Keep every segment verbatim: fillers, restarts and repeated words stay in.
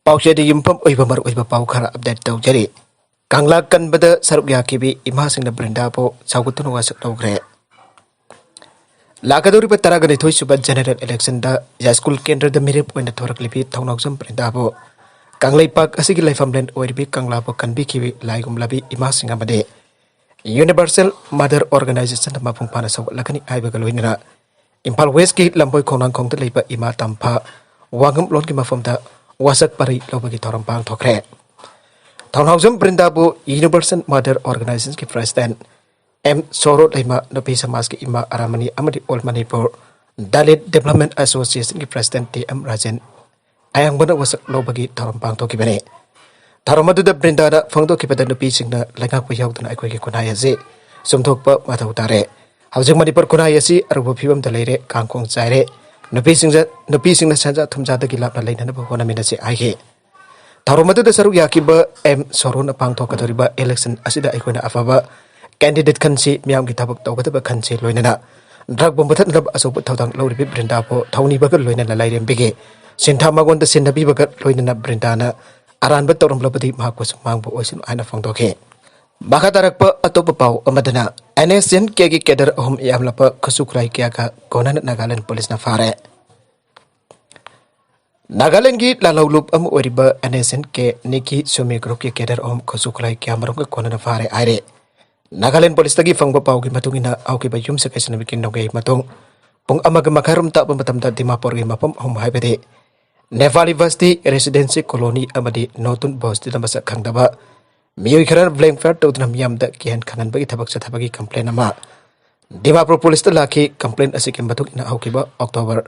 ꯄꯥꯎꯆꯦꯗ ꯌꯨꯝꯐꯝ ꯑꯣꯏꯕ ꯃꯔꯨꯑꯣꯏꯕ ꯄꯥꯎ ꯈꯔ ꯑꯞꯗꯦꯠ ꯇꯧꯖꯔꯤ꯫ ꯀꯪꯂꯥ ꯀꯟꯕꯗ ꯁꯔꯨꯛ ꯌꯥꯈꯤꯕꯤ ꯏꯃꯥꯁꯤꯡꯅ ꯕ꯭ꯔꯤꯟꯗꯥꯕꯨ ꯁꯧꯒꯠꯇꯨꯅ ꯋꯥꯁꯛ ꯂꯧꯈ꯭ꯔꯦ꯫ ꯂꯥꯛꯀꯗꯧꯔꯤꯕ ꯇꯔꯥꯒ ꯅꯤꯊꯣꯏ ꯁꯨꯕ ꯖꯦꯅꯦꯔꯦꯜ ꯏꯂꯦꯛꯁꯟꯗ ꯌꯥꯏꯁ꯭ꯀꯨꯜ ꯀꯦꯟꯗ꯭ꯔꯗ ꯃꯤꯔꯦꯞ ꯑꯣꯏꯅ ꯊꯣꯔꯛꯂꯤꯕꯤ ꯊꯧꯅꯥꯎꯖꯝ ꯕ꯭ꯔꯤꯟꯗꯥꯕꯨ ꯀꯪꯂꯩꯄꯥꯛ ꯑꯁꯤꯒꯤ ꯂꯩꯐꯝꯂꯦꯟ ꯑꯣꯏꯔꯤꯕꯤ ꯀꯪꯂꯥꯕꯨ ꯀꯟꯕꯤꯈꯤꯕꯤ ꯂꯥꯏꯒꯨꯝꯂꯕꯤ ꯏꯃꯥꯁꯤꯡ ꯑꯃꯗꯤ ꯌꯨꯅꯤꯚꯔꯁꯦꯜ ꯃꯥꯗꯔ ꯑꯣꯔꯒꯅꯥꯏꯖꯦꯁꯟꯗ ꯃꯄꯨꯡ ꯐꯥꯅ ꯁꯧꯒꯠꯂꯛꯀꯅꯤ ꯍꯥꯏꯕꯒ ꯂꯣꯏꯅꯅ ꯏꯝꯐꯥꯜ ꯋꯦꯁꯀꯤ ꯂꯝꯕꯣꯏ ꯈꯣꯡꯅꯥꯡꯈꯣꯡꯗ ꯂꯩꯕ ꯏꯃꯥ ꯇꯝꯐꯥ ꯋꯥꯉꯝꯂꯣꯟꯒꯤ ꯃꯐꯝꯗ ꯋꯥꯁꯛ ꯄꯔꯤ ꯂꯧꯕꯒꯤ ꯊꯧꯔꯝ ꯄꯥꯡꯊꯣꯛꯈ꯭ꯔꯦ꯫ ꯊꯧꯅꯥꯎꯖꯝ ꯕ꯭ꯔꯤꯟꯗꯥꯕꯨ ꯌꯨꯅꯤꯚꯔꯁꯦꯜ ꯃꯥꯗꯔ ꯑꯣꯔꯒꯅꯥꯏꯖꯦꯁꯟꯒꯤ ꯄ꯭ꯔꯦꯁꯤꯗꯦꯟꯠ ꯑꯦꯝ ꯁꯣꯔꯣ ꯂꯩꯃ, ꯅꯨꯄꯤ ꯁꯃꯥꯖꯀꯤ ꯏꯃꯥ ꯑꯔꯥꯃꯅꯤ ꯑꯃꯗꯤ ꯑꯣꯜ ꯃꯅꯤꯄꯨꯔ ꯗꯂꯤꯠ ꯗꯤꯕꯦꯂꯞꯃꯦꯟꯠ ꯑꯦꯁꯣꯁꯤꯌꯦꯁꯟꯒꯤ ꯄ꯭ꯔꯦꯁꯤꯗꯦꯟꯠ ꯇꯤ ꯑꯦꯝ ꯔꯥꯖꯦꯟ ꯑꯌꯥꯡꯕꯅ ꯋꯥꯁꯛ ꯂꯧꯕꯒꯤ ꯊꯧꯔꯝ ꯄꯥꯡꯊꯣꯛꯈꯤꯕꯅꯤ꯫ ꯊꯧꯔꯝ ꯑꯗꯨꯗ ꯕ꯭ꯔꯤꯟꯗꯥꯅ ꯐꯣꯡꯗꯣꯛꯈꯤꯕꯗ ꯅꯨꯄꯤꯁꯤꯡꯅ ꯂꯩꯉꯥꯛꯄ ꯌꯥꯎꯗꯅ ꯑꯩꯈꯣꯏꯒꯤ ꯈꯨꯟꯅꯥꯏ ꯑꯁꯤ ꯆꯨꯝꯊꯣꯛꯄ ꯃꯊꯧ ꯇꯥꯔꯦ꯫ ꯍꯧꯖꯤꯛ ꯃꯅꯤꯄꯨꯔ ꯈꯨꯟꯅꯥꯏ ꯑꯁꯤ ꯑꯔꯨꯕ ꯐꯤꯕꯝꯗ ꯂꯩꯔꯦ, ꯀꯥꯡꯈꯣꯡ ꯆꯥꯏꯔꯦ꯫ ꯅꯨꯄꯤꯁꯤꯡꯁꯦ, ꯅꯨꯄꯤꯁꯤꯡꯅ ꯁꯦꯟꯖꯥ ꯊꯨꯝꯖꯥꯗꯒꯤ ꯂꯥꯞꯅ ꯂꯩꯅꯅꯕ ꯍꯣꯠꯅꯃꯤꯟꯅꯁꯤ ꯍꯥꯏꯈꯤ꯫ ꯊꯧꯔꯝ ꯑꯗꯨꯗ ꯁꯔꯨꯛ ꯌꯥꯈꯤꯕ ꯑꯦꯝ ꯁꯣꯔꯣꯟꯅ ꯄꯥꯡꯊꯣꯛꯀꯗꯧꯔꯤꯕ ꯏꯂꯦꯛꯁꯟ ꯑꯁꯤꯗ ꯑꯩꯈꯣꯏꯅ ꯑꯐꯕ ꯀꯦꯟꯗꯤꯗꯦꯠ ꯈꯟꯁꯤ, ꯃꯤꯌꯥꯝꯒꯤ ꯊꯕꯛ ꯇꯧꯒꯗꯕ ꯈꯟꯁꯤ, ꯂꯣꯏꯅꯅ ꯗ꯭ꯔꯒ ꯕꯣꯝ ꯃꯨꯊꯠꯅꯕ ꯑꯆꯧꯕ ꯊꯧꯗꯥꯡ ꯂꯧꯔꯤꯕ ꯕ꯭ꯔꯤꯟꯗꯥꯕꯨ ꯊꯧꯅꯤꯕꯒ ꯂꯣꯏꯅꯅ ꯂꯥꯏꯔꯦꯝꯕꯤꯒꯤ ꯁꯤꯟꯊꯥ ꯃꯉꯣꯟꯗ ꯁꯤꯟꯅꯕꯤꯕꯒ ꯂꯣꯏꯅꯅ ꯕ꯭ꯔꯤꯟꯗꯥꯅ ꯑꯔꯥꯟꯕ ꯇꯧꯔꯝꯂꯕꯗꯤ ꯃꯍꯥꯛꯄꯨꯁꯨ ꯃꯥꯡꯕ ꯑꯣꯏꯁꯅꯨ ꯍꯥꯏꯅ ꯐꯣꯡꯗꯣꯛꯈꯤ꯫ ꯃꯈꯥ ꯇꯥꯔꯛꯄ ꯑꯇꯣꯞꯄ ꯄꯥꯎ ꯑꯃꯗꯅ, ꯑꯦꯟ ꯑꯦꯁ ꯑꯦꯟ ꯀꯦꯒꯤ ꯀꯦꯗꯔ ꯑꯍꯨꯝ ꯌꯥꯝꯂꯕ ꯈꯨꯠꯁꯨ ꯈꯨꯠꯂꯥꯏ ꯀꯌꯥꯒ ꯀꯣꯟꯅꯅ ꯅꯥꯒꯥꯂꯦꯟ ꯄꯨꯂꯤꯁꯅ ꯐꯥꯔꯦ꯫ ꯅꯥꯒꯥꯂꯦꯟꯒꯤ ꯂꯥꯜꯍꯧꯂꯨꯞ ꯑꯃ ꯑꯣꯏꯔꯤꯕ N S N K Niki Sumi ꯒ꯭ꯔꯨꯞꯀꯤ ꯀꯦꯗꯔ ꯑꯍꯨꯝ ꯈꯨꯠꯁꯨ ꯈꯨꯠꯂꯥꯏ ꯀꯌꯥꯃꯔꯨꯝꯒ ꯀꯣꯟꯅꯅ ꯐꯥꯔꯦ ꯍꯥꯏꯔꯦ꯫ ꯅꯥꯒꯥꯂꯦꯟ ꯄꯨꯂꯤꯁꯇꯒꯤ ꯐꯪꯕ ꯄꯥꯎꯒꯤ ꯃꯇꯨꯡ ꯏꯟꯅ, ꯍꯧꯈꯤꯕ ꯌꯨꯝꯁꯀꯩꯁ ꯅꯨꯃꯤꯠꯀꯤ ꯅꯣꯡꯌꯥꯏ ꯃꯇꯨꯡ ꯄꯨꯡ ꯑꯃꯒ ꯃꯈꯥꯏꯔꯣꯝ ꯇꯥꯕ ꯃꯇꯝꯗ ꯗꯤꯃꯥꯄꯨꯔꯒꯤ ꯃꯐꯝ ꯑꯍꯨꯝ ꯍꯥꯏꯕꯗꯤ ꯅꯦꯄꯥꯂꯤ ꯕꯁꯇꯤ, ꯔꯦꯁꯤꯗꯦꯟꯁꯤ ꯀꯣꯂꯣꯅꯤ ꯑꯃꯗꯤ ꯅꯣꯇꯨꯟ ꯕꯁꯇꯤꯗ ꯃꯁꯛ ꯈꯪꯗꯕ ꯃꯤꯑꯣꯏ ꯈꯔꯅ ꯕ꯭ꯂꯦꯡ ꯐꯥꯌꯔ ꯇꯧꯗꯨꯅ ꯃꯤꯌꯥꯝꯗ ꯀꯤꯍꯟ ꯈꯪꯍꯟꯕꯒꯤ ꯊꯕꯛ ꯆꯠꯊꯕꯒꯤ ꯀꯝꯄ꯭ꯂꯦꯟ ꯑꯃ ꯗꯤꯃꯥꯄꯨꯔ ꯄꯨꯂꯤꯁꯇ ꯂꯥꯛꯈꯤ꯫ ꯀꯝꯄ꯭ꯂꯦꯟ ꯑꯁꯤꯒꯤ ꯃꯇꯨꯡ ꯏꯟꯅ ꯍꯧꯈꯤꯕ ꯑꯣꯛꯇꯣꯕꯔ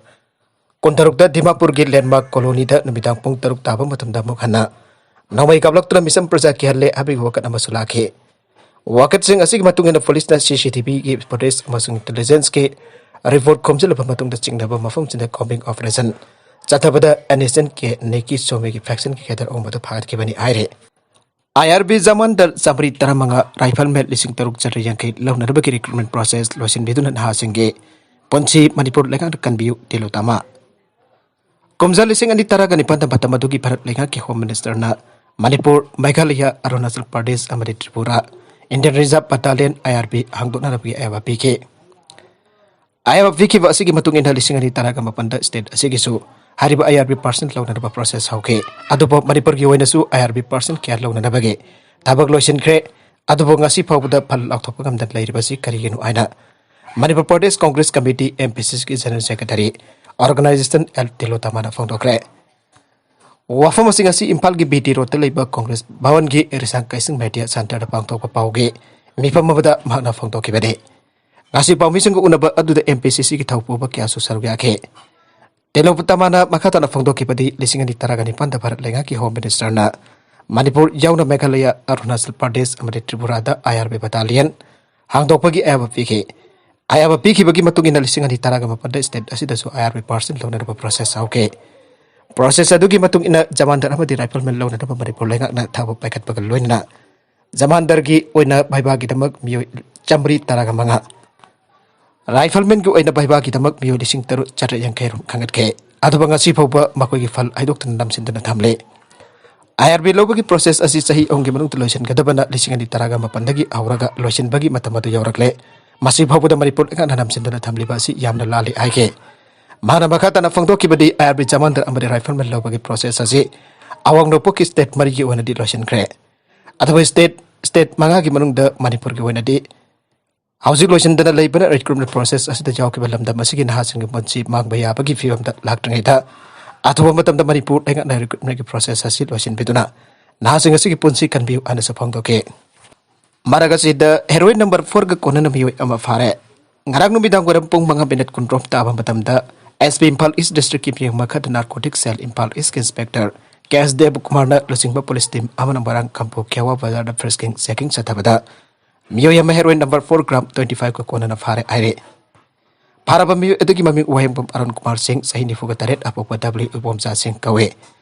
ꯀꯨꯟꯇꯔꯨꯛꯇ ꯗꯤꯃꯥꯄꯨꯔꯒꯤ ꯂꯦꯟꯃꯥꯔꯛ ꯀꯣꯂꯣꯅꯤꯗ ꯅꯨꯃꯤꯗꯥꯡ ꯄꯨꯡ ꯇꯔꯨꯛ ꯇꯥꯕ ꯃꯇꯝꯗ ꯑꯃꯨꯛ ꯍꯟꯅ ꯅꯣꯡꯃꯩ ꯀꯥꯞꯂꯛꯇꯨꯅ ꯃꯤꯆꯝ ꯄ꯭ꯔꯖꯥ ꯀꯤꯍꯜꯂꯦ ꯍꯥꯏꯕꯒꯤ ꯋꯥꯀꯠ ꯑꯃꯁꯨ ꯂꯥꯛꯈꯤ꯫ ꯋꯥꯀꯠꯁꯤꯡ ꯑꯁꯤꯒꯤ ꯃꯇꯨꯡ ꯏꯟꯅ ꯄꯨꯂꯤꯁꯅ ꯁꯤ ꯁꯤ ꯇꯤ ꯚꯤꯒꯤ ꯐꯨꯇꯦꯖ ꯑꯃꯁꯨꯡ ꯏꯟꯇꯦꯂꯤꯖꯦꯟꯁꯀꯤ ꯔꯤꯄꯣꯔꯠ ꯈꯣꯝꯖꯤꯜꯂꯕ ꯃꯇꯨꯡꯗ ꯆꯤꯡꯅꯕ ꯃꯐꯝꯁꯤꯡꯗ ꯀꯣꯝꯕꯤꯡ ꯑꯣꯄꯔꯦꯁꯟ ꯆꯠꯊꯕꯗ N S N K Niki ꯁꯣꯃꯤꯒꯤ ꯐꯦꯛꯁꯟꯒꯤ ꯀꯦꯗꯔ ꯑꯍꯨꯝ ꯑꯗꯨ ꯐꯥꯒꯠꯈꯤꯕꯅꯤ ꯍꯥꯏꯔꯤ꯫ ꯑꯥꯏ ꯑꯥꯔ ꯕꯤ ꯖꯃꯟꯗꯜ ꯆꯥꯃꯔꯤ ꯇꯔꯥꯃꯉꯥ, ꯔꯥꯏꯐꯜꯃꯦꯟ ꯂꯤꯁꯤꯡ ꯇꯔꯨꯛ ꯆꯥꯇ꯭ꯔꯦꯠ ꯌꯥꯡꯈꯩ ꯂꯧꯅꯅꯕꯒꯤ ꯔꯤꯀ꯭ꯔꯨꯠꯃꯦꯟ ꯄ꯭ꯔꯣꯁꯦꯁ ꯂꯣꯏꯁꯤꯟꯕꯤꯗꯨꯅ ꯅꯍꯥꯁꯤꯡꯒꯤ ꯄꯨꯟꯁꯤ ꯃꯅꯤꯄꯨꯔ ꯂꯩꯉꯥꯛꯅ ꯀꯟꯕꯤꯌꯨ, ꯇꯤꯂꯣꯇꯥꯃꯥ꯫ ꯀꯨꯝꯖꯥ ꯂꯤꯁꯤꯡ ꯑꯅꯤ ꯇꯔꯥꯒ ꯅꯤꯄꯥꯟꯗ ꯃꯇꯝ ꯑꯗꯨꯒꯤ ꯚꯥꯔꯠ ꯂꯩꯉꯥꯛꯀꯤ Home Minister ꯅ ꯃꯅꯤꯄꯨꯔ, ꯃꯦꯘꯥꯂꯌꯥ, ꯑꯔꯨꯅꯥꯆꯜ ꯄ꯭ꯔꯗꯦꯁ ꯑꯃꯗꯤ Tripura Indian Reserve Battalion, I R B, ꯍꯥꯡꯗꯣꯛꯅꯅꯕꯒꯤ ꯑꯌꯥꯕ ꯄꯤꯈꯤ꯫ ꯑꯌꯥꯕ ꯄꯤꯈꯤꯕ ꯑꯁꯤꯒꯤ ꯃꯇꯨꯡ ꯏꯟꯅ ꯂꯤꯁꯤꯡ ꯑꯅꯤ ꯇꯔꯥꯒ ꯃꯥꯄꯟꯗ state ꯑꯁꯤꯒꯤꯁꯨ ꯍꯥꯏꯔꯤꯕ I R B percent ꯂꯧꯅꯅꯕ process ꯍꯧꯈꯤ꯫ ꯑꯗꯨꯕꯨ ꯃꯅꯤꯄꯨꯔꯒꯤ ꯑꯣꯏꯅꯁꯨ I R B percent ꯀꯌꯥ ꯂꯧꯅꯅꯕꯒꯤ ꯊꯕꯛ ꯂꯣꯏꯁꯤꯟꯈ꯭ꯔꯦ꯫ ꯑꯗꯨꯕꯨ ꯉꯁꯤ ꯐꯥꯎꯕꯗ ꯐꯜ ꯂꯥꯎꯊꯣꯛꯄ ꯉꯝꯗꯅ ꯂꯩꯔꯤꯕꯁꯤ ꯀꯔꯤꯒꯤꯅꯣ ꯍꯥꯏꯅ Manipur Pradesh Congress committee, M P C C ꯒꯤ General Secretary, Organization, ꯑꯦꯜ ꯇꯤꯂꯣꯇꯃꯥꯅ ꯐꯣꯡꯗꯣꯛꯈ꯭ꯔꯦ꯫ ꯋꯥꯐꯝ ꯑꯁꯤ ꯉꯁꯤ ꯏꯝꯐꯥꯜꯒꯤ B T Road ꯇ ꯂꯩꯕ ꯀꯣꯡꯒ꯭ꯔꯦꯁ ꯚꯋꯟꯒꯤ ꯔꯤꯁꯥꯡ ꯀꯩꯁꯤꯡ Media Center ꯗ ꯄꯥꯡꯊꯣꯛꯄ ꯄꯥꯎꯒꯤ ꯃꯤꯐꯝ ꯑꯃꯗ ꯃꯍꯥꯛꯅ ꯐꯣꯡꯗꯣꯛꯈꯤꯕꯅꯤ꯫ ꯉꯁꯤ ꯄꯥꯎꯃꯤꯁꯤꯡꯒ ꯎꯅꯕ ꯑꯗꯨꯗ M P C C ꯒꯤ ꯊꯧꯄꯨꯕ ꯀꯌꯥꯁꯨ ꯁꯔꯨꯛ ꯌꯥꯈꯤ꯫ ꯇꯤꯂꯣꯇꯃꯥꯅ ꯃꯈꯥ ꯇꯥꯅ ꯐꯣꯡꯗꯣꯛꯈꯤꯕꯗꯤ, ꯂꯤꯁꯤꯡ ꯑꯅꯤ ꯇꯔꯥꯒ ꯅꯤꯄꯥꯟꯗ ꯚꯥꯔꯠ ꯂꯩꯉꯥꯛꯀꯤ Home Minister ꯅ ꯃꯅꯤꯄꯨꯔ ꯌꯥꯎꯅ ꯃꯦꯘꯥꯂꯌꯥ, ꯑꯔꯨꯅꯥꯆꯜ ꯄ꯭ꯔꯗꯦꯁ ꯑꯃꯗꯤ ꯇ꯭ꯔꯤꯄꯨꯔꯥꯗ I R B battalion ꯍꯥꯡꯗꯣꯛꯄꯒꯤ ꯑꯌꯥꯕ ꯄꯤꯈꯤ꯫ ꯑꯌꯥꯕ ꯄꯤꯈꯤꯕꯒꯤ ꯃꯇꯨꯡ ꯏꯟꯅ ꯂꯤꯁꯤꯡ ꯑꯅꯤ ꯇꯔꯥꯒ ꯃꯥꯄꯟꯗ state ꯑꯁꯤꯗꯁꯨ I R B percent ꯂꯧꯅꯅꯕ process ꯍꯧꯈꯤ꯫ Process ꯑꯗꯨꯒꯤ ꯃꯇꯨꯡ ꯏꯟꯅ ꯖꯃꯥꯟꯗꯔ ꯑꯃꯗꯤ rifleman ꯂꯧꯅꯅꯕ ꯃꯅꯤꯄꯨꯔ ꯂꯩꯉꯥꯛꯅ ꯊꯕꯛ ꯄꯥꯏꯈꯠꯄꯒ ꯂꯣꯏꯅꯅ ꯖꯃꯥꯟꯗꯔꯒꯤ ꯑꯣꯏꯅ ꯚꯥꯏꯚꯥꯒꯤꯗꯃꯛ ꯃꯤꯑꯣꯏ ꯆꯥꯃꯔꯤ ꯇꯔꯥꯒ ꯃꯉꯥ, rifleman ꯒꯤ ꯑꯣꯏꯅ ꯚꯥꯏꯚꯥꯒꯤꯗꯃꯛ ꯃꯤꯑꯣꯏ ꯂꯤꯁꯤꯡ ꯇꯔꯨꯛ ꯆꯥꯇ꯭ꯔꯦꯠ ꯌꯥꯡꯈꯩ ꯔꯣꯝ ꯈꯟꯒꯠꯈꯤ꯫ ꯑꯗꯨꯕꯨ ꯉꯁꯤ ꯐꯥꯎꯕ ꯃꯈꯣꯏꯒꯤ ꯐꯜ ꯍꯥꯏꯗꯣꯛꯇꯨꯅ ꯅꯝꯁꯤꯟꯗꯨꯅ ꯊꯝꯂꯤ꯫ I R B ꯂꯧꯕꯒꯤ process ꯑꯁꯤ ꯆꯍꯤ ꯑꯍꯨꯝꯒꯤ ꯃꯅꯨꯡꯗ ꯂꯣꯏꯁꯤꯟꯒꯗꯕꯅ ꯂꯤꯁꯤꯡ ꯑꯅꯤ ꯇꯔꯥꯒ ꯃꯥꯄꯟꯗꯒꯤ ꯍꯧꯔꯒ ꯂꯣꯏꯁꯤꯟꯕꯒꯤ ꯃꯇꯝ ꯑꯗꯨ ꯌꯧꯔꯛꯂꯦ꯫ ꯃꯁꯤ ꯐꯥꯎꯕꯗ ꯃꯅꯤꯄꯨꯔ ꯂꯩꯉꯥꯛꯅ ꯅꯝꯁꯤꯟꯗꯨꯅ ꯊꯝꯂꯤꯕ ꯑꯁꯤ ꯌꯥꯝꯅ ꯂꯥꯜꯂꯤ ꯍꯥꯏꯈꯤ꯫ ꯃꯍꯥꯛꯅ ꯃꯈꯥ ꯇꯥꯅ ꯐꯣꯡꯗꯣꯛꯈꯤꯕꯗꯤ, I R B ꯖꯃꯥꯟꯗꯔ ꯑꯃꯗꯤ rifleman ꯂꯧꯕꯒꯤ process ꯑꯁꯤ ꯑꯋꯥꯡ ꯅꯣꯡꯄꯣꯛꯀꯤ state ꯃꯔꯤꯒꯤ ꯑꯣꯏꯅꯗꯤ ꯂꯣꯏꯁꯤꯟꯈ꯭ꯔꯦ꯫ ꯑꯗꯨꯕꯨ state, state ꯃꯉꯥꯒꯤ ꯃꯅꯨꯡꯗ ꯃꯅꯤꯄꯨꯔꯒꯤ ꯑꯣꯏꯅꯗꯤ ꯍꯧꯖꯤꯛ ꯂꯣꯏꯁꯤꯟꯗꯅ ꯂꯩꯕꯅ recruitment process ꯑꯁꯤꯗ ꯌꯥꯎꯈꯤꯕ ꯂꯝꯗꯝ ꯑꯁꯤꯒꯤ ꯅꯍꯥꯁꯤꯡꯒꯤ ꯄꯨꯟꯁꯤ ꯃꯥꯡꯕ ꯌꯥꯕꯒꯤ ꯐꯤꯕꯝꯗ ꯂꯥꯛꯇ꯭ꯔꯤꯉꯩꯗ, ꯑꯊꯨꯕ ꯃꯇꯝꯗ ꯃꯅꯤꯄꯨꯔ ꯂꯩꯉꯥꯛꯅ recruitment ꯒꯤ process ꯑꯁꯤ ꯂꯣꯏꯁꯤꯟꯕꯤꯗꯨꯅ ꯅꯍꯥꯁꯤꯡ ꯑꯁꯤꯒꯤ ꯄꯨꯟꯁꯤ ꯀꯟꯕꯤꯌꯨ ꯍꯥꯏꯅꯁꯨ ꯐꯣꯡꯗꯣꯛꯈꯤ꯫ ꯃꯔꯛ ꯑꯁꯤꯗ heroin number four ꯒ ꯀꯣꯟꯅꯅ ꯃꯤꯑꯣꯏ ꯑꯃ ꯐꯥꯔꯦ꯫ ꯉꯔꯥꯡ ꯅꯨꯃꯤꯗꯥꯡ ꯋꯥꯏꯔꯝ ꯄꯨꯡ ꯃꯉꯥ minute ꯀꯨꯟꯊ꯭ꯔꯣꯝ ꯇꯥꯕ ꯃꯇꯝꯗ S P Imphal East District ꯀꯤ ꯃꯤꯑꯣꯏ ꯃꯈꯥꯗ narcotic cell ꯏꯝꯐꯥꯜ East ꯀꯤ inspector K S ꯗꯦꯕꯀꯨꯃꯥꯔꯅ ꯂꯨꯆꯤꯡꯕ police team ꯑꯃꯅ ꯃꯣꯏꯔꯥꯡ ꯀꯥꯡꯄꯣꯛ ꯈꯦꯋꯥ ꯕꯖꯥꯔꯗ frisking checking ꯆꯠꯊꯕꯗ ꯃꯤꯑꯣꯏ ꯑꯃ heroin number four gram twenty five ꯀ ꯀꯣꯟꯅꯅ ꯐꯥꯔꯦ ꯍꯥꯏꯔꯤ꯫ ꯐꯥꯔꯕ ꯃꯤꯑꯣꯏ ꯑꯗꯨꯒꯤ ꯃꯃꯤꯡ ꯋꯥꯍꯦꯡꯕꯝ ꯑꯔꯨꯟ ꯀꯨꯃꯥꯔ ꯁꯤꯡ, ꯆꯍꯤ ꯅꯤꯐꯨꯒ ꯇꯔꯦꯠ, ꯑꯄꯣꯛꯄ W ꯏꯕꯣꯝꯆꯥ ꯁꯤꯡ ꯀꯧꯏ꯫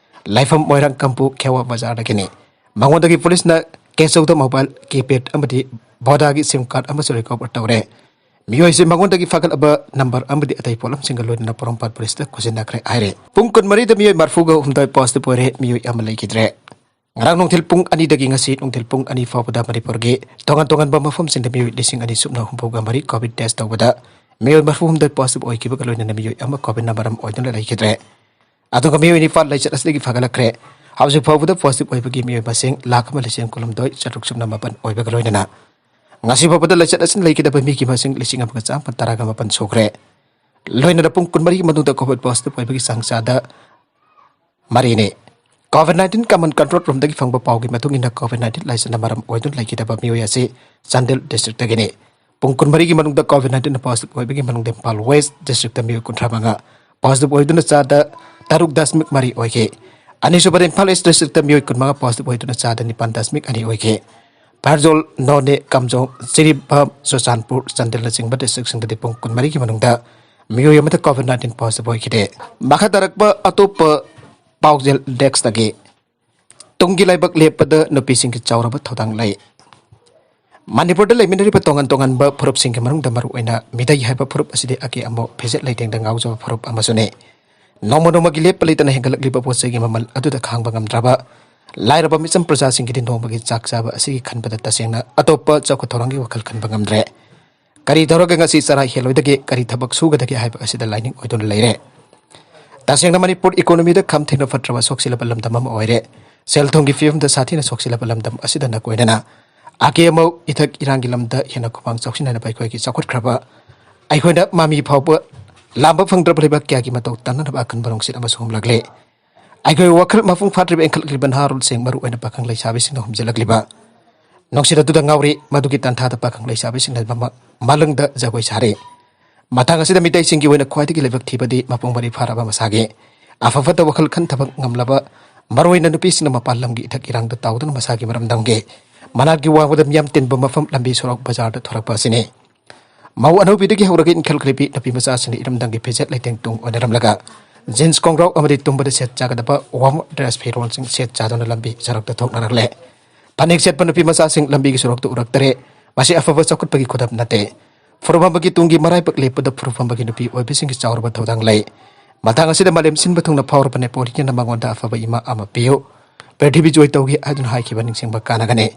ꯂꯩꯐꯝ ꯃꯣꯏꯔꯥꯡ ꯀꯥꯡꯄꯣꯛ ꯈꯦꯋꯥ ꯕꯖꯥꯔꯗꯒꯤꯅꯤ꯫ ꯃꯉꯣꯟꯗꯒꯤ police ꯅ ꯀꯦꯁꯧꯗ mobile keypad ꯑꯃꯗꯤ ꯚꯣꯗꯥꯒꯤ SIM card ꯑꯃꯁꯨ recover ꯇꯧꯔꯦ꯫ ꯃꯤꯑꯣꯏꯁꯦ ꯃꯉꯣꯟꯗꯒꯤ ꯐꯒꯠꯂꯕ ꯅꯝꯕꯔ ꯑꯃꯗꯤ ꯑꯇꯩ ꯄꯣꯠꯂꯝꯁꯤꯡꯒ ꯂꯣꯏꯅꯅ ꯄꯣꯔꯣꯝꯄꯥꯠ ꯄꯨꯂꯤꯁꯇ ꯈꯣꯝꯖꯤꯟꯅꯈ꯭ꯔꯦ ꯍꯥꯏꯔꯦ꯫ ꯄꯨꯡ ꯀꯨꯟꯃꯔꯤꯗ ꯃꯤꯑꯣꯏ ꯃꯔꯤꯐꯨꯒ ꯍꯨꯝꯗꯣꯏ ꯄꯣꯖꯤꯇꯤꯚ ꯑꯣꯏꯔꯦ, ꯃꯤꯑꯣꯏ ꯑꯃ ꯂꯩꯈꯤꯗ꯭ꯔꯦ꯫ ꯉꯔꯥꯡ ꯅꯨꯡꯊꯤꯜ ꯄꯨꯡ ꯑꯅꯤꯗꯒꯤ ꯉꯁꯤ ꯅꯨꯡꯊꯤꯜ ꯄꯨꯡ ꯑꯅꯤ ꯐꯥꯎꯕꯗ ꯃꯅꯤꯄꯨꯔꯒꯤ ꯇꯣꯉꯥꯟ ꯇꯣꯉꯥꯟꯕ ꯃꯐꯝꯁꯤꯡꯗ ꯃꯤꯑꯣꯏ ꯂꯤꯁꯤꯡ ꯑꯅꯤ ꯁꯨꯞꯅ ꯍꯨꯝꯐꯨꯒ ꯃꯔꯤ ꯀꯣꯚꯤꯗ ꯇꯦꯁ ꯇꯧꯕꯗ ꯃꯤꯑꯣꯏ ꯃꯔꯤꯐꯨ ꯍꯨꯝꯗꯣꯏ ꯄꯣꯖꯤꯇꯤꯚ ꯑꯣꯏꯈꯤꯕꯒ ꯂꯣꯏꯅꯅ ꯃꯤꯑꯣꯏ ꯑꯃ ꯀꯣꯚꯤꯗꯅ ꯃꯔꯝ ꯑꯣꯏꯗꯨꯅ ꯂꯩꯈꯤꯗ꯭ꯔꯦ꯫ ꯑꯗꯨꯒ ꯃꯤꯑꯣꯏ ꯅꯤꯄꯥꯟ ꯂꯩꯆꯠ ꯑꯁꯤꯗꯒꯤ ꯐꯒꯠꯂꯛꯈ꯭ꯔꯦ꯫ ꯍꯧꯖꯤꯛ ꯐꯥꯎꯕꯗ ꯄꯣꯖꯤꯇꯤꯚ ꯑꯣꯏꯕꯒꯤ ꯃꯤꯑꯣꯏ ꯃꯁꯤꯡ ꯂꯥꯈ ꯑꯃ ꯂꯤꯁꯤꯡ ꯀꯨꯟꯍꯨꯝꯗꯣꯏ ꯆꯥꯇ꯭ꯔꯨꯛ ꯁꯨꯞꯅ ꯃꯥꯄꯟ ꯑꯣꯏꯕꯒ ꯂꯣꯏꯅꯅ ꯉꯁꯤ ꯐꯥꯎꯕꯗ ꯂꯩꯆꯠ ꯑꯁꯤꯅ ꯂꯩꯈꯤꯗꯕ ꯃꯤꯒꯤ ꯃꯁꯤꯡ ꯂꯤꯁꯤꯡ ꯑꯃꯒ ꯆꯥꯝꯃꯥꯄꯟ ꯇꯔꯥꯒ ꯃꯥꯄꯟ ꯁꯨꯈ꯭ꯔꯦ꯫ ꯂꯣꯏꯅꯅ ꯄꯨꯡ ꯀꯨꯟꯃꯔꯤꯒꯤ ꯃꯅꯨꯡꯗ ꯀꯣꯚꯤꯗ ꯄꯣꯖꯤꯇꯤꯚ ꯑꯣꯏꯕꯒꯤ ꯆꯥꯡ ꯆꯥꯗ ꯃꯔꯤꯅꯤ꯫ ꯀꯣꯚꯤꯗ ꯅꯥꯏꯟꯇꯤꯟ ꯀꯃꯟ ꯀꯟꯇ꯭ꯔꯣꯜ ꯔꯨꯝꯗꯒꯤ ꯐꯪꯕ ꯄꯥꯎꯒꯤ ꯃꯇꯨꯡ ꯏꯟꯅ, ꯀꯣꯚꯤꯗ ꯅꯥꯏꯟꯇꯤꯟ ꯂꯥꯏꯆꯠꯅ ꯃꯔꯝ ꯑꯣꯏꯗꯨꯅ ꯂꯩꯈꯤꯗꯕ ꯃꯤꯑꯣꯏ ꯑꯁꯤ ꯆꯥꯟꯗꯦꯜ ꯗꯤꯁꯇ꯭ꯔꯤꯛꯇꯒꯤꯅꯤ꯫ ꯄꯨꯡ ꯀꯨꯟꯃꯔꯤꯒꯤ ꯃꯅꯨꯡꯗ ꯀꯣꯚꯤꯗ ꯅꯥꯏꯟꯇꯤꯟ ꯄꯣꯖꯤꯇꯤꯚ ꯑꯣꯏꯕꯒꯤ ꯃꯅꯨꯡꯗ ꯏꯝꯐꯥꯜ ꯋꯦꯁ ꯗꯤꯁꯇ꯭ꯔꯤꯛꯇ ꯃꯤꯑꯣꯏ ꯀꯨꯟꯊ꯭ꯔꯥ ꯃꯉꯥ ꯄꯣꯖꯤꯇꯤꯚ ꯑꯣꯏꯗꯨꯅ ꯆꯥꯗ ꯇꯔꯨꯛ ꯗꯁꯃꯤꯛ ꯃꯔꯤ ꯑꯣꯏꯈꯤ꯫ ꯑꯅꯤꯁꯨꯕꯗ ꯏꯝꯐꯥꯜ ꯏꯁ ꯗꯤꯁꯇ꯭ꯔꯤꯛꯇ ꯃꯤꯑꯣꯏ ꯀꯨꯟꯃꯉꯥ ꯄꯣꯖꯤꯇꯤꯚ ꯑꯣꯏꯗꯨꯅ ꯆꯥꯗ ꯅꯤꯄꯥꯟ ꯗꯁꯃꯤꯛ ꯑꯅꯤ ꯑꯣꯏꯈꯤ꯫ ꯐꯦꯔꯖꯣꯜ, ꯅꯣꯅꯦ, ꯀꯥꯝꯖꯣꯡ, ꯖꯤꯔꯤꯕꯥꯝ, ꯆꯨꯔꯆꯥꯟꯄꯨꯔ, ꯆꯥꯟꯗꯦꯜꯅꯆꯤꯡꯕ ꯗꯤꯁꯇ꯭ꯔꯤꯛꯁꯤꯡꯗꯗꯤ ꯄꯨꯡ ꯀꯨꯟꯃꯔꯤꯒꯤ ꯃꯅꯨꯡꯗ ꯃꯤꯑꯣꯏ ꯑꯃꯗ ꯀꯣꯚꯤꯗ ꯅꯥꯏꯟꯇꯤꯟ ꯄꯣꯖꯤꯇꯤꯚ ꯑꯣꯏꯈꯤꯗꯦ꯫ ꯃꯈꯥ ꯇꯥꯔꯛꯄ ꯑꯇꯣꯞꯄ ꯄꯥꯎꯖꯦꯜ ꯗꯦꯁ꯭ꯛꯇꯒꯤ꯫ ꯇꯨꯡꯒꯤ ꯂꯥꯏꯕꯛ ꯂꯦꯞꯄꯗ ꯅꯨꯄꯤꯁꯤꯡꯒꯤ ꯆꯥꯎꯔꯕ ꯊꯧꯗꯥꯡ ꯂꯩ꯫ ꯃꯅꯤꯄꯨꯔꯗ ꯂꯩꯃꯤꯟꯅꯔꯤꯕ ꯇꯣꯉꯥꯟ ꯇꯣꯉꯥꯟꯕ ꯐꯨꯔꯨꯞꯁꯤꯡꯒꯤ ꯃꯅꯨꯡꯗ ꯃꯔꯨꯑꯣꯏꯅ ꯃꯤꯇꯩ ꯍꯥꯏꯕ ꯐꯨꯔꯨꯞ ꯑꯁꯤꯗꯤ ꯑꯀꯦ ꯑꯃꯧ, ꯐꯤꯖꯦꯠ ꯂꯩꯇꯦꯡꯗ ꯉꯥꯎꯖꯕ ꯐꯨꯔꯨꯞ ꯑꯃꯁꯨꯅꯤ꯫ ꯅꯣꯡꯃ ꯅꯣꯡꯃꯒꯤ ꯂꯦꯞꯄ ꯂꯩꯇꯅ ꯍꯦꯟꯒꯠꯂꯛꯂꯤꯕ ꯄꯣꯠ ꯆꯩꯒꯤ ꯃꯃꯜ ꯑꯗꯨꯗ ꯈꯥꯡꯕ ꯉꯝꯗ꯭ꯔꯕ ꯂꯥꯏꯔꯕ ꯃꯤꯆꯝ ꯄ꯭ꯔꯖꯥꯁꯤꯡꯒꯤꯗꯤ ꯅꯣꯡꯃꯒꯤ ꯆꯥꯛ ꯆꯥꯕ ꯑꯁꯤꯒꯤ ꯈꯟꯕꯗ ꯇꯁꯦꯡꯅ ꯑꯇꯣꯞꯄ ꯆꯥꯎꯈꯠ ꯊꯧꯔꯥꯡꯒꯤ ꯋꯥꯈꯜ ꯈꯟꯕ ꯉꯝꯗ꯭ꯔꯦ꯫ ꯀꯔꯤ ꯇꯧꯔꯒ ꯉꯁꯤ ꯆꯔꯥ ꯍꯦꯜꯂꯣꯏꯗꯒꯦ, ꯀꯔꯤ ꯊꯕꯛ ꯁꯨꯒꯗꯒꯦ ꯍꯥꯏꯕ ꯑꯁꯤꯗ ꯂꯥꯏꯅꯤꯡ ꯑꯣꯏꯗꯨꯅ ꯂꯩꯔꯦ꯫ ꯇꯁꯦꯡꯅ ꯃꯅꯤꯄꯨꯔ ꯏꯀꯣꯅꯣꯃꯤꯗ ꯈꯝ ꯊꯦꯡꯅ ꯐꯠꯇ꯭ꯔꯕ ꯁꯣꯛꯆꯤꯜꯂꯕ ꯂꯝꯗꯝ ꯑꯃ ꯑꯣꯏꯔꯦ꯫ ꯁꯦꯜ ꯊꯨꯝꯒꯤ ꯐꯤꯕꯝꯗ ꯁꯥꯊꯤꯅ ꯁꯣꯛꯆꯤꯜꯂꯕ ꯂꯝꯗꯝ ꯑꯁꯤꯗ ꯅꯀꯣꯏꯅꯅ ꯑꯀꯦ ꯑꯃꯧ, ꯏꯊꯛ ꯏꯔꯥꯡꯒꯤ ꯂꯝꯗ ꯍꯦꯟꯅ ꯈꯨꯃꯥꯡ ꯆꯥꯎꯁꯤꯟꯅꯅꯕ ꯑꯩꯈꯣꯏꯒꯤ ꯆꯥꯎꯈꯠꯈ꯭ꯔꯕ, ꯑꯩꯈꯣꯏꯅ ꯃꯃꯤ ꯐꯥꯎꯕ ꯂꯥꯝꯕ ꯐꯪꯗ꯭ꯔꯕ ꯂꯩꯕꯥꯛ ꯀꯌꯥꯒꯤ ꯃꯇꯧ ꯇꯝꯅꯅꯕ ꯑꯀꯟꯕ ꯅꯨꯡꯁꯤꯠ ꯑꯃꯁꯨ ꯍꯨꯝꯂꯛꯂꯦ꯫ ꯑꯩꯈꯣꯏ ꯋꯥꯈꯜ ꯃꯄꯨꯡ ꯐꯥꯗ꯭ꯔꯤꯕ ꯏꯟꯈꯠꯂꯛꯂꯤꯕ ꯅꯍꯥꯔꯣꯜꯁꯤꯡ, ꯃꯔꯨꯑꯣꯏꯅ ꯄꯥꯈꯪ ꯂꯩꯁꯥꯕꯤꯁꯤꯡꯅ ꯍꯨꯝꯖꯤꯜꯂꯛꯂꯤꯕ ꯅꯨꯡꯁꯤꯠ ꯑꯗꯨꯗ ꯉꯥꯎꯔꯤ꯫ ꯃꯗꯨꯒꯤ ꯇꯥꯟꯊꯥꯗ ꯄꯥꯈꯪ ꯂꯩꯁꯥꯕꯤꯁꯤꯡꯅ ꯃꯃ-, ꯃꯥꯂꯪꯗ ꯖꯒꯣꯏ ꯁꯥꯔꯤ꯫ ꯃꯇꯥꯡ ꯑꯁꯤꯗ ꯃꯤꯇꯩꯁꯤꯡꯒꯤ ꯑꯣꯏꯅ ꯈ꯭ꯋꯥꯏꯗꯒꯤ ꯂꯥꯏꯕꯛ ꯊꯤꯕꯗꯤ ꯃꯄꯨꯡ ꯃꯔꯩ ꯐꯥꯔꯕ ꯃꯁꯥꯒꯤ ꯑꯐ ꯐꯠꯇ ꯋꯥꯈꯜ ꯈꯟꯊꯕ ꯉꯝꯂꯕ, ꯃꯔꯨꯑꯣꯏꯅ ꯅꯨꯄꯤꯁꯤꯡꯅ ꯃꯄꯥꯟ ꯂꯝꯒꯤ ꯏꯊꯛ ꯏꯔꯥꯡꯗ ꯇꯥꯎꯗꯨꯅ ꯃꯁꯥꯒꯤ ꯃꯔꯝꯗꯝꯒꯤ ꯃꯅꯥꯛꯀꯤ ꯋꯥꯡꯃꯗ ꯃꯤꯌꯥꯝ ꯇꯤꯟꯕ ꯃꯐꯝ, ꯂꯝꯕꯤ ꯁꯣꯔꯣꯛ, ꯕꯖꯥꯔꯗ ꯊꯣꯔꯛꯄ ꯑꯁꯤꯅꯤ꯫ ꯃꯧ ꯑꯅꯧꯕꯤꯗꯒꯤ ꯍꯧꯔꯒ ꯏꯟꯈꯠꯂꯛꯂꯤꯕꯤ ꯅꯨꯄꯤ ꯃꯆꯥꯁꯤꯡꯅ ꯏꯔꯝꯗꯝꯒꯤ ꯐꯤꯖꯦꯠ ꯂꯩꯇꯦꯡ ꯇꯨꯡ ꯑꯣꯏꯅꯔꯝꯂꯒ ꯖꯤꯟꯁ ꯈꯣꯡꯒ꯭ꯔꯥꯎ ꯑꯃꯗꯤ ꯇꯨꯝꯕꯗ ꯁꯦꯠ ꯆꯥꯒꯗꯕ ꯋꯥꯔꯝ ꯗ꯭ꯔꯦꯁ ꯐꯤꯔꯣꯜꯁꯤꯡ ꯁꯦꯠ ꯆꯥꯗꯨꯅ ꯂꯝꯕꯤ ꯁꯣꯔꯣꯛꯇ ꯊꯣꯛꯅꯔꯛꯂꯦ꯫ ꯐꯅꯦꯛ ꯁꯦꯠꯄ ꯅꯨꯄꯤ ꯃꯆꯥꯁꯤꯡ ꯂꯝꯕꯤꯒꯤ ꯁꯣꯔꯣꯛꯇ ꯎꯔꯛꯇꯔꯦ꯫ ꯃꯁꯤ ꯑꯐꯕ ꯆꯥꯎꯈꯠꯄꯒꯤ ꯈꯨꯗꯝ ꯅꯠꯇꯦ꯫ ꯐꯨꯔꯨꯞ ꯑꯃꯒꯤ ꯇꯨꯡꯒꯤ ꯃꯔꯥꯏꯕꯛ ꯂꯦꯞꯄꯗ ꯐꯨꯔꯨꯞ ꯑꯃꯒꯤ ꯅꯨꯄꯤ ꯑꯣꯏꯕꯁꯤꯡꯒꯤ ꯆꯥꯎꯔꯕ ꯊꯧꯗꯥꯡ ꯂꯩ꯫ ꯃꯇꯥꯡ ꯑꯁꯤꯗ ꯃꯥꯂꯦꯝ ꯁꯤꯟꯕ ꯊꯨꯡꯅ ꯐꯥꯎꯔꯕ ꯅꯦꯄꯣꯂꯤꯌꯟꯅ ꯃꯉꯣꯟꯗ ꯑꯐꯕ ꯏꯃꯥ ꯑꯃ ꯄꯤꯌꯨ, ꯄ꯭ꯔꯤꯊꯤꯕꯤ ꯖꯣꯏ ꯇꯧꯒꯦ ꯍꯥꯏꯗꯨꯅ ꯍꯥꯏꯈꯤꯕ ꯅꯤꯡꯁꯤꯡꯕ ꯀꯥꯟꯅꯒꯅꯤ꯫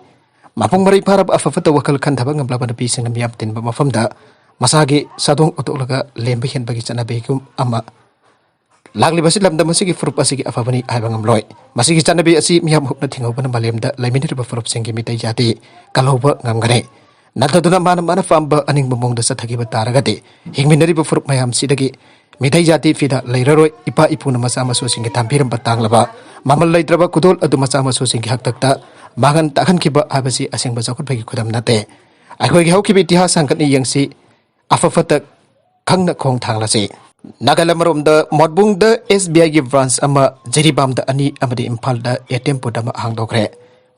ꯃꯄꯨꯡ ꯃꯔꯩ ꯐꯥꯔꯕ ꯑꯐ ꯐꯠꯇ ꯋꯥꯈꯜ ꯈꯟꯊꯕ ꯉꯝꯂꯕ ꯅꯨꯄꯤꯁꯤꯡꯅ ꯃꯤꯌꯥꯝ ꯇꯤꯟꯕ ꯃꯐꯝꯗ ꯃꯁꯥꯒꯤ ꯁꯥꯗꯣꯡ ꯎꯠꯊꯣꯛꯂꯒ ꯂꯦꯝꯕ ꯍꯦꯟꯕꯒꯤ ꯆꯠꯅꯕꯤꯒꯨꯝ ꯑꯃ ꯂꯥꯛꯂꯤꯕꯁꯤ ꯂꯝꯗꯝ ꯑꯁꯤꯒꯤ ꯐꯨꯔꯨꯞ ꯑꯁꯤꯒꯤ ꯑꯐꯕꯅꯤ ꯍꯥꯏꯕ ꯉꯝꯂꯣꯏ꯫ ꯃꯁꯤꯒꯤ ꯆꯠꯅꯕꯤ ꯑꯁꯤ ꯃꯤꯌꯥꯝ ꯍꯨꯞꯅ ꯊꯤꯡꯍꯧꯕꯅ ꯃꯥꯂꯦꯝꯗ ꯂꯩꯃꯤꯟꯅꯔꯤꯕ ꯐꯨꯔꯨꯞꯁꯤꯡꯒꯤ ꯃꯤꯇꯩ ꯖꯥꯇꯤ ꯀꯜꯍꯧꯕ ꯉꯝꯒꯅꯤ꯫ ꯅꯠꯇꯗꯨꯅ ꯃꯥꯅ ꯃꯥꯅ ꯄꯥꯝꯕ ꯑꯅꯤꯡꯕ ꯃꯑꯣꯡꯗ ꯆꯠꯊꯈꯤꯕ ꯇꯥꯔꯒꯗꯤ ꯍꯤꯡꯃꯤꯟꯅꯔꯤꯕ ꯐꯨꯔꯨꯞ ꯃꯌꯥꯝꯁꯤꯗꯒꯤ ꯃꯤꯇꯩ ꯖꯥꯇꯤ ꯐꯤꯗ ꯂꯩꯔꯔꯣꯏ꯫ ꯏꯄꯥ ꯏꯄꯨꯅ ꯃꯆꯥ ꯃꯁꯨꯁꯤꯡꯒꯤ ꯊꯝꯕꯤꯔꯝꯕ ꯇꯥꯡꯂꯕ ꯃꯃꯜ ꯂꯩꯇ꯭ꯔꯕ ꯈꯨꯗꯣꯜ ꯑꯗꯨ ꯃꯆꯥ ꯃꯁꯨꯁꯤꯡꯒꯤ ꯍꯥꯛꯇꯛꯇ ꯃꯥꯡꯍꯟ ꯇꯥꯛꯍꯟꯈꯤꯕ ꯍꯥꯏꯕꯁꯤ ꯑꯁꯦꯡꯕ ꯆꯥꯎꯈꯠꯄꯒꯤ ꯈꯨꯗꯝ ꯅꯠꯇꯦ꯫ ꯑꯩꯈꯣꯏꯒꯤ ꯍꯧꯈꯤꯕ ꯏꯇꯤꯍꯥꯁ ꯍꯪꯒꯠꯅ ꯌꯦꯡꯁꯤ꯫ ꯑꯐ ꯐꯠꯇ ꯈꯪꯅ ꯈꯣꯡ ꯊꯥꯡꯂꯁꯤ꯫ ꯅꯥꯒꯥꯂꯦꯟ ꯑꯃꯔꯣꯝꯗ ꯃꯣꯠꯕꯨꯡꯗ ꯑꯦꯁ ꯕꯤ ꯑꯥꯏꯒꯤ ꯕ꯭ꯔꯥꯟꯁ ꯑꯃ, ꯖꯤꯔꯤꯕꯥꯝꯗ ꯑꯅꯤ ꯑꯃꯗꯤ ꯏꯝꯐꯥꯜꯗ ꯑꯦ ꯇꯤ ꯑꯦꯝ ꯕꯨꯠ ꯑꯃ ꯍꯥꯡꯗꯣꯛꯈ꯭ꯔꯦ꯫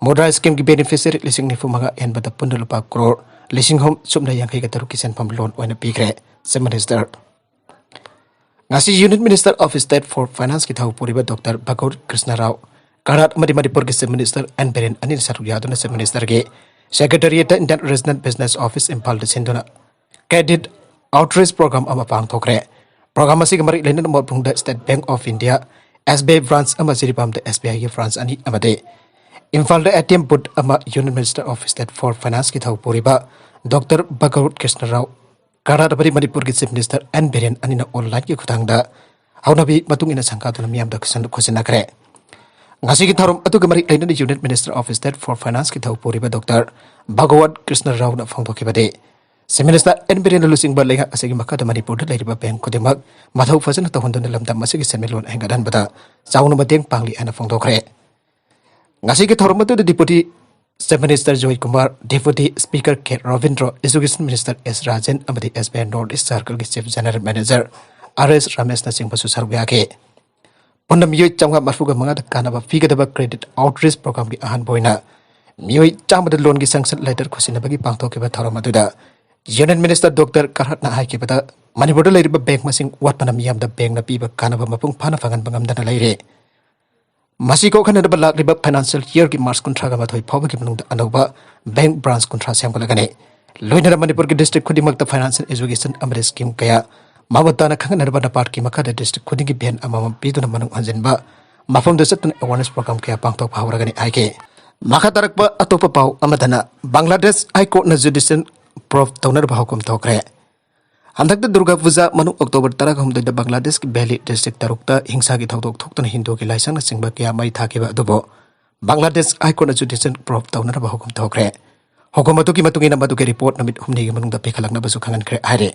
ꯃꯨꯗ꯭ꯔꯥ ꯁ꯭ꯀꯤꯝꯒꯤ ꯕꯦꯅꯤꯐꯤꯁꯔꯤ ꯂꯤꯁꯤꯡ ꯅꯤꯐꯨ ꯃꯉꯥ ꯍꯦꯟꯕꯗ ꯄꯨꯟꯅ ꯂꯨꯄꯥ ꯀ꯭ꯔꯣꯔ ꯂꯤꯁꯤꯡ ꯑꯍꯨꯝ ꯁꯨꯞꯅ ꯌꯥꯡꯈꯩꯒ ꯇꯔꯨꯛꯀꯤ ꯁꯦꯟꯐꯝ ꯂꯣꯟ ꯑꯣꯏꯅ ꯄꯤꯈ꯭ꯔꯦ꯫ Chief minister. ꯉꯁꯤ Union Minister of State for Finance ꯀꯤ ꯊꯧ ꯄꯨꯔꯤꯕ ꯗꯣꯛꯇꯔ ꯚꯒꯋꯠ ꯀ꯭ꯔꯤꯁꯅ ꯔꯥꯎ ꯀꯔꯥꯠ ꯑꯃꯗꯤ ꯃꯅꯤꯄꯨꯔꯒꯤ ꯆꯤꯐ ꯃꯤꯅꯤꯁꯇꯔ ꯑꯦꯟ ꯕꯤꯔꯦꯟ ꯑꯅꯤꯅ ꯁꯔꯨꯛ ꯌꯥꯗꯨꯅ ꯆꯤꯐ ꯃꯤꯅꯤꯁꯇꯔꯒꯤ ꯁꯦꯀ꯭ꯔꯦꯇꯔꯤꯌꯦꯠꯇ ꯏꯟꯗꯤꯌꯟ ꯔꯤꯖꯅꯦꯜ ꯕꯤꯖꯤꯅꯦꯁ ꯑꯣꯐꯤꯁ ꯏꯝꯐꯥꯜꯗ ꯁꯤꯟꯗꯨꯅ ꯀ꯭ꯔꯦꯗꯤꯠ ꯑꯥꯎꯠꯔꯤꯆ ꯄ꯭ꯔꯣꯒ꯭ꯔꯥꯝ ꯑꯃ ꯄꯥꯡꯊꯣꯛꯈ꯭ꯔꯦ꯫ ꯄ꯭ꯔꯣꯒ꯭ꯔꯥꯝ ꯑꯁꯤꯒ ꯃꯔꯤ ꯂꯩꯅꯅ ꯃꯣꯠꯕꯨꯡꯗ State Bank of India S B I branch ꯑꯃ, ꯖꯤꯔꯤꯕꯥꯝꯗ ꯑꯦꯁ ꯕꯤ ꯑꯥꯏꯒꯤ ꯕ꯭ꯔꯥꯟꯁ ꯑꯅꯤ ꯑꯃꯗꯤ ꯏꯝꯐꯥꯜꯗ ꯑꯦ ꯇꯤ ꯑꯦꯝ ꯕꯨꯠ ꯑꯃ Union Minister of State for Finance ꯀꯤ ꯊꯧ ꯄꯨꯔꯤꯕ ꯗꯣꯛꯇꯔ ꯚꯒꯋꯠ ꯀ꯭ꯔꯤꯁꯅ ꯔꯥꯎ ꯀꯔꯥꯠ ꯑꯃꯗꯤ ꯃꯅꯤꯄꯨꯔꯒꯤ ꯆꯤꯐ ꯃꯤꯅꯤꯁꯇꯔ ꯑꯦꯟ ꯕꯤꯔꯦꯟ ꯑꯅꯤꯅ ꯑꯣꯟꯂꯥꯏꯟꯒꯤ ꯈꯨꯠꯊꯥꯡꯗ ꯍꯧꯅꯕꯤ ꯃꯇꯨꯡ ꯏꯟꯅ ꯁꯪꯒꯥꯗꯨꯅ ꯃꯤꯌꯥꯝꯗ ꯈꯨꯠꯁꯟ-, ꯈꯨꯠꯁꯤꯟꯅꯈ꯭ꯔꯦ꯫ ꯉꯁꯤꯒꯤ ꯊꯧꯔꯝ ꯑꯗꯨꯒ ꯃꯔꯤ ꯂꯩꯅꯅ Union Minister of State for Finance ꯀꯤ ꯊꯧ ꯄꯨꯔꯤꯕ ꯗꯣꯛꯇꯔ ꯚꯒꯋꯠ ꯀ꯭ꯔꯤꯁꯅ ꯔꯥꯎꯅ ꯐꯣꯡꯗꯣꯛꯈꯤꯕꯗꯤ, ꯆꯤꯐ ꯃꯤꯅꯤꯁꯇꯔ ꯑꯦꯟ ꯕꯤꯔꯦꯟꯅ ꯂꯨꯆꯤꯡꯕ ꯂꯩꯉꯥꯛ ꯑꯁꯤꯒꯤ ꯃꯈꯥꯗ ꯃꯅꯤꯄꯨꯔꯗ ꯂꯩꯔꯤꯕ ꯕꯦꯡꯛ ꯈꯨꯗꯤꯡꯃꯛ ꯃꯊꯧ ꯐꯖꯅ ꯇꯧꯍꯟꯗꯨꯅ ꯂꯝꯗꯝ ꯑꯁꯤꯒꯤ ꯁꯦꯟꯃꯤꯠꯂꯣꯟ ꯍꯦꯟꯒꯠꯍꯟꯕꯗ ꯆꯥꯎꯅ ꯃꯇꯦꯡ ꯄꯥꯡꯂꯤ ꯍꯥꯏꯅ ꯐꯣꯡꯗꯣꯛꯈ꯭ꯔꯦ꯫ ꯉꯁꯤꯒꯤ ꯊꯧꯔꯝ ꯑꯗꯨꯗ Deputy Chief Minister ꯖꯣꯏ ꯀꯨꯃꯥꯔ, Deputy Speaker ꯀꯦ ꯔꯣꯕꯤꯟꯗ꯭ꯔꯣ, Education Minister ꯑꯦꯁ ꯔꯥꯖꯦꯟ ꯑꯃꯗꯤ ꯑꯦꯁ ꯕꯤ ꯑꯥꯏ North East Circle ꯒꯤ Chief General Manager ꯑꯥꯔ ꯑꯦꯁ ꯔꯥꯃꯦꯁꯅꯆꯤꯡꯕꯁꯨ ꯁꯔꯨꯛ ꯌꯥꯈꯤ꯫ ꯄꯨꯟꯅ ꯃꯤꯑꯣꯏ ꯆꯥꯝꯃꯉꯥ ꯃꯔꯤꯐꯨꯒ ꯃꯉꯥꯗ ꯀꯥꯟꯅꯕ ꯄꯤꯒꯗꯕ ꯀ꯭ꯔꯦꯗꯤꯠ ꯑꯥꯎꯠꯔꯤꯆ ꯄ꯭ꯔꯣꯒ꯭ꯔꯥꯝꯒꯤ ꯑꯍꯥꯟꯕ ꯑꯣꯏꯅ ꯃꯤꯑꯣꯏ ꯆꯥꯝꯃꯗ ꯂꯣꯟꯒꯤ ꯁꯦꯡꯁꯟ ꯂꯦꯇꯔ ꯈꯨꯠꯁꯤꯟꯅꯕꯒꯤ ꯄꯥꯡꯊꯣꯛꯈꯤꯕ ꯊꯧꯔꯝ ꯑꯗꯨꯗ Union Minister ꯗꯣꯛꯇꯔ ꯀꯔꯥꯠꯅ ꯍꯥꯏꯈꯤꯕꯗ, ꯃꯅꯤꯄꯨꯔꯗ ꯂꯩꯔꯤꯕ ꯕꯦꯡꯛ ꯃꯁꯤꯡ ꯋꯥꯠꯄꯅ ꯃꯤꯌꯥꯝꯗ ꯕꯦꯡꯛꯅ ꯄꯤꯕ ꯀꯥꯟꯅꯕ ꯃꯄꯨꯡ ꯐꯥꯅ ꯐꯪꯍꯟꯕ ꯉꯝꯗꯅ ꯂꯩꯔꯦ꯫ ꯃꯁꯤ ꯀꯣꯛꯍꯟꯅꯕ ꯂꯥꯛꯂꯤꯕ ꯐꯥꯏꯅꯥꯟꯁꯤꯌꯦꯜ ꯌꯔꯒꯤ ꯃꯥꯔꯆ ꯀꯨꯟꯊ꯭ꯔꯥꯒ ꯃꯥꯊꯣꯏ ꯐꯥꯎꯕꯒꯤ ꯃꯅꯨꯡꯗ ꯑꯅꯧꯕ ꯕꯦꯡꯛ ꯕ꯭ꯔꯥꯟꯁ ꯀꯨꯟꯊ꯭ꯔꯥ ꯁꯦꯝꯒꯠꯂꯒꯅꯤ꯫ ꯂꯣꯏꯅꯅ ꯃꯅꯤꯄꯨꯔꯒꯤ district ꯈꯨꯗꯤꯡꯃꯛꯇ financial education ꯑꯃꯗꯤ scheme ꯀꯌꯥ ꯃꯃꯨꯠ ꯇꯥꯅ ꯈꯪꯍꯟꯅꯕ ꯅꯄꯥꯠꯀꯤ ꯃꯈꯥꯗ district ꯈꯨꯗꯤꯡꯒꯤ van ꯑꯃꯃꯝ ꯄꯤꯗꯨꯅ ꯃꯅꯨꯡ ꯍꯟꯖꯤꯟꯕ, ꯃꯐꯝꯗ ꯆꯠꯇꯨꯅ awareness program ꯀꯌꯥ ꯄꯥꯡꯊꯣꯛꯄ ꯍꯧꯔꯒꯅꯤ ꯍꯥꯏꯈꯤ꯫ ꯃꯈꯥ ꯇꯥꯔꯛꯄ ꯑꯇꯣꯞꯄ ꯄꯥꯎ ꯑꯃꯗꯅ, ꯕꯪꯒ꯭ꯂꯥꯗꯦꯁ High Courtꯅ judicial probe ꯇꯧꯅꯅꯕ ꯍꯨꯀꯨꯝ ꯊꯣꯛꯈ꯭ꯔꯦ꯫ ꯍꯟꯗꯛꯇ ꯗꯨꯔꯒꯥ ꯄꯨꯖꯥ ꯃꯅꯨꯡ October ꯇꯔꯥꯍꯨꯝꯗꯣꯏꯗ ꯕꯪꯒ꯭ꯂꯥꯗꯦꯁꯀꯤ ꯚꯦꯂꯤ district ꯇꯔꯨꯛꯇ ꯍꯤꯡꯁꯥꯒꯤ ꯊꯧꯗꯣꯛ ꯊꯣꯛꯇꯨꯅ ꯍꯤꯟꯗꯨꯒꯤ ꯂꯥꯏꯁꯪꯅꯆꯤꯡꯕ ꯀꯌꯥ ꯃꯩ ꯊꯥꯈꯤꯕ ꯑꯗꯨꯕꯨ ꯕꯪꯒ꯭ꯂꯥꯗꯦꯁ High Courtꯅ judicial probe ꯇꯧꯅꯅꯕ ꯍꯨꯀꯨꯝ ꯊꯣꯛꯈ꯭ꯔꯦ꯫ ꯍꯨꯀꯨꯝ ꯑꯗꯨꯒꯤ ꯃꯇꯨꯡ ꯏꯟꯅ ꯃꯗꯨꯒꯤ report ꯅꯨꯃꯤꯠ ꯍꯨꯝꯅꯤꯒꯤ ꯃꯅꯨꯡꯗ ꯄꯤꯈꯠꯂꯛꯅꯕꯁꯨ ꯈꯪꯍꯟꯈ꯭ꯔꯦ ꯍꯥꯏꯔꯤ꯫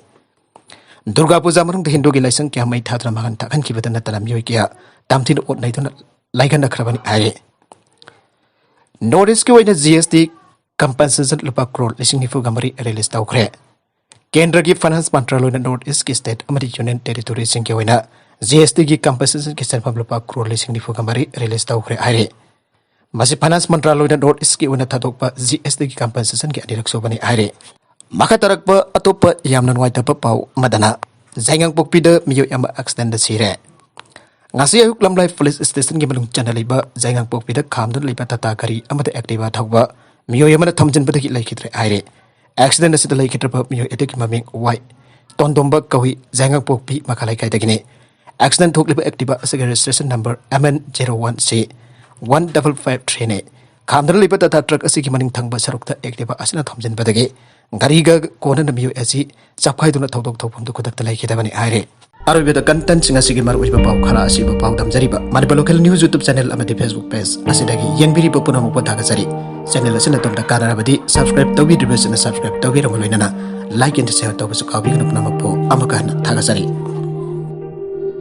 ꯗꯨꯔꯒꯥ ꯄꯨꯖꯥ ꯃꯅꯨꯡꯗ ꯍꯤꯟꯗꯨꯒꯤ ꯂꯥꯏꯁꯪ ꯀꯌꯥ ꯃꯩ ꯊꯥꯗꯨꯅ ꯃꯥꯡꯍꯟ ꯇꯥꯛꯍꯟꯈꯤꯕꯗ ꯅꯠꯇꯅ ꯃꯤꯑꯣꯏ ꯀꯌꯥ ꯇꯝꯊꯤꯅ ꯑꯣꯠ ꯅꯩꯗꯨꯅ ꯂꯥꯏꯒꯟꯅꯈ꯭ꯔꯕꯅꯤ ꯍꯥꯏꯔꯤ꯫ North Eastꯀꯤ ꯑꯣꯏꯅ GST compensation ꯂꯨꯄꯥ ꯀ꯭ꯔꯣꯔ ꯂꯤꯁꯤꯡ ꯅꯤꯐꯨꯒ ꯃꯔꯤ release ꯇꯧꯈ꯭ꯔꯦ꯫ ꯀꯦꯟꯗ꯭ꯔꯒꯤ finance ꯃꯟꯇ꯭ꯔꯥꯂꯣꯏꯅ North Eastꯀꯤ state ꯑꯃꯗꯤ union territoryꯁꯤꯡꯒꯤ ꯑꯣꯏꯅ GSTꯒꯤ compensationꯒꯤ ꯁꯦꯟꯐꯝ ꯂꯨꯄꯥ ꯀ꯭ꯔꯣꯔ ꯂꯤꯁꯤꯡ ꯅꯤꯐꯨꯒ ꯃꯔꯤ release ꯇꯧꯈ꯭ꯔꯦ ꯍꯥꯏꯔꯤ꯫ ꯃꯁꯤ finance ꯃꯟꯇ꯭ꯔꯥꯂꯣꯏꯅ North Eastꯀꯤ ꯑꯣꯏꯅ ꯊꯥꯗꯣꯛꯄ GSTꯒꯤ compensationꯒꯤ ꯑꯅꯤꯔꯛ ꯁꯨꯕꯅꯤ ꯍꯥꯏꯔꯤ꯫ ꯃꯈꯥ ꯇꯥꯔꯛꯄ ꯑꯇꯣꯞꯄ ꯌꯥꯝꯅ ꯅꯨꯡꯉꯥꯏꯇꯕ ꯄꯥꯎ ꯑꯃꯗꯅ, ꯌꯥꯏꯉꯪꯄꯣꯛꯄꯤꯗ ꯃꯤꯑꯣꯏ ꯑꯃ accidentꯗ ꯁꯤꯔꯦ꯫ ꯉꯁꯤ ꯑꯌꯨꯛ ꯂꯝꯂꯥꯏ police stationꯒꯤ ꯃꯅꯨꯡ ꯆꯟꯅ ꯂꯩꯕ ꯌꯥꯏꯉꯪꯄꯣꯛꯄꯤꯗ ꯈꯥꯝꯗꯨꯅ ꯂꯩꯕ ꯇꯥꯇꯥ ꯒꯥꯔꯤ ꯑꯃꯗ Activa ꯊꯧꯕ ꯃꯤꯑꯣꯏ ꯑꯃꯅ ꯊꯝꯖꯤꯟꯕꯗꯒꯤ ꯂꯩꯈꯤꯗ꯭ꯔꯦ ꯍꯥꯏꯔꯦ꯫ Accident ꯑꯁꯤꯗ ꯂꯩꯈꯤꯗ꯭ꯔꯕ ꯃꯤꯑꯣꯏ ꯑꯗꯨꯒꯤ ꯃꯃꯤꯡ ꯋꯥꯏ ꯇꯣꯟꯗꯣꯝꯕ ꯀꯧꯏ, ꯌꯥꯏꯉꯪꯄꯣꯛꯄꯤ ꯃꯈꯥ ꯂꯩꯀꯥꯏꯗꯒꯤꯅꯤ꯫ Accident ꯊꯣꯛꯂꯤꯕ Activa ꯑꯁꯤꯒꯤ registration number MN zero one C one double five threeꯅꯤ꯫ ꯈꯥꯝꯗꯨꯅ ꯂꯩꯕ ꯇꯥꯇꯥ truck ꯑꯁꯤꯒꯤ ꯃꯅꯤꯡ ꯊꯪꯕ ꯁꯔꯨꯛꯇ Activa ꯑꯁꯤꯅ ꯊꯣꯝꯖꯤꯟꯕꯗꯒꯤ ꯒꯥꯔꯤꯒ ꯀꯣꯟꯅꯅ ꯃꯤꯑꯣꯏ ꯑꯁꯤ ꯆꯞꯈꯥꯏꯗꯨꯅ ꯊꯧꯗꯣꯛ ꯊꯣꯛꯐꯝꯗꯨ ꯈꯨꯗꯛꯇ ꯂꯩꯈꯤꯗꯕꯅꯤ ꯍꯥꯏꯔꯤ꯫ ꯑꯔꯣꯏꯕꯗ content ꯁꯤꯡ ꯑꯁꯤꯒꯤ ꯃꯔꯨꯑꯣꯏꯕ ꯄꯥꯎ ꯈꯔ ꯑꯁꯤꯕꯨ ꯄꯥꯎꯗꯝꯖꯔꯤꯕ Manipur Local News YouTube channel ꯑꯃꯗꯤ Facebook page ꯑꯁꯤꯗꯒꯤ ꯌꯦꯡꯕꯤꯔꯤꯕ ꯄꯨꯝꯅꯃꯛꯄꯨ ꯊꯥꯒꯠꯆꯔꯤ꯫ Channel ꯑꯁꯤꯅ ꯑꯗꯣꯝꯗ ꯀꯥꯟꯅꯔꯕꯗꯤ subscribe ꯇꯧꯕꯤꯗ꯭ꯔꯤꯕꯁꯤꯡꯅ subscribe ꯇꯧꯕꯤꯔꯝꯕ ꯂꯣꯏꯅꯅ like and share ꯇꯧꯕꯁꯨ ꯀꯥꯎꯕꯤꯒꯅꯨ꯫ ꯄꯨꯝꯅꯃꯛꯄꯨ ꯑꯃꯨꯛꯀ ꯍꯟꯅ ꯊꯥꯒꯠꯆꯔꯤ꯫